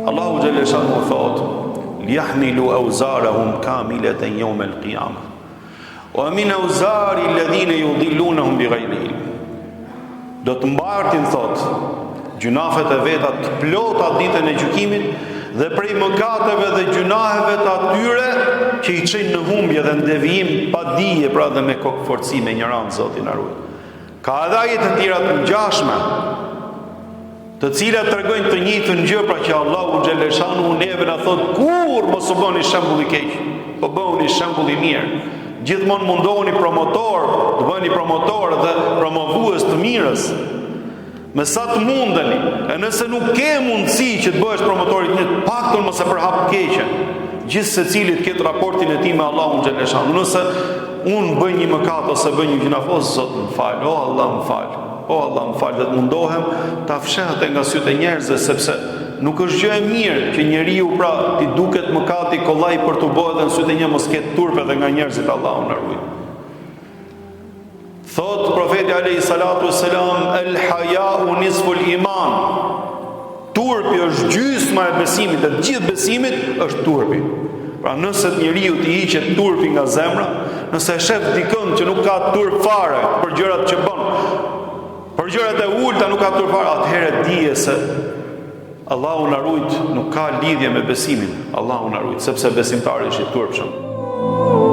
Allahu xheleshanuhu thotë, Jahmilu auzarahum kamileten jeumel kijame. Wa min auzari ledhine judilunehum bi gajri ilm. Do të mbartin, thotë, gjynafet e veta të plota ditën e gjykimit dhe prej mëkateve dhe gjynaheve të atyre që i çojnë në humbje dhe në devijim pa dije pra dhe me kokëfortësi me injorancë Zoti na ruajt. Ka edhe ajete të tjera të ngjashme të cilat tregojnë të njëjtën gjë, pra që Allahu xheleshanuhu neve na thotë kurrë mos u bëni shembull i keq, po bëhuni shembull i mirë. Gjithmonë mundohuni promotor, të bëheni promotor dhe promovues të mirës. Me sa të mundeni, e nëse nuk ke mundësi që të bëhesh promotor i të mirës, paktën mos e përhap të keqen. Gjithsecili të ketë raportin e tij me Allahun xheleshanuhu. Nëse unë bëj një mëkat ose bëj një gjynah, o Zot më fal, o Allah më fal. O Allah më fal dhe të mundohem ta fsheh atë nga sytë e njerëzve sepse nuk është gjë e mirë që njeriu pra t'i duket mëkati kollaj për t'u bërë edhe në sytë e njerëzve mos ketë turp edhe nga njerëzit Allahu na ruajt. Thot profeti alayhi salatu wassalam el haya'u nisful iman. Turpi është gjysma e besimit, e gjithë besimit është turpi. Pra nëse njeriut i hiqet turpi nga zemra, nëse e shef dikënd që nuk ka turp fare për gjërat që bën, për gjërat e ulta nuk ka turp fare, atëherë dije se Allahu na rujt nuk ka lidhje me besimin. Allahu na rujt, sepse besimtari është i turpshëm.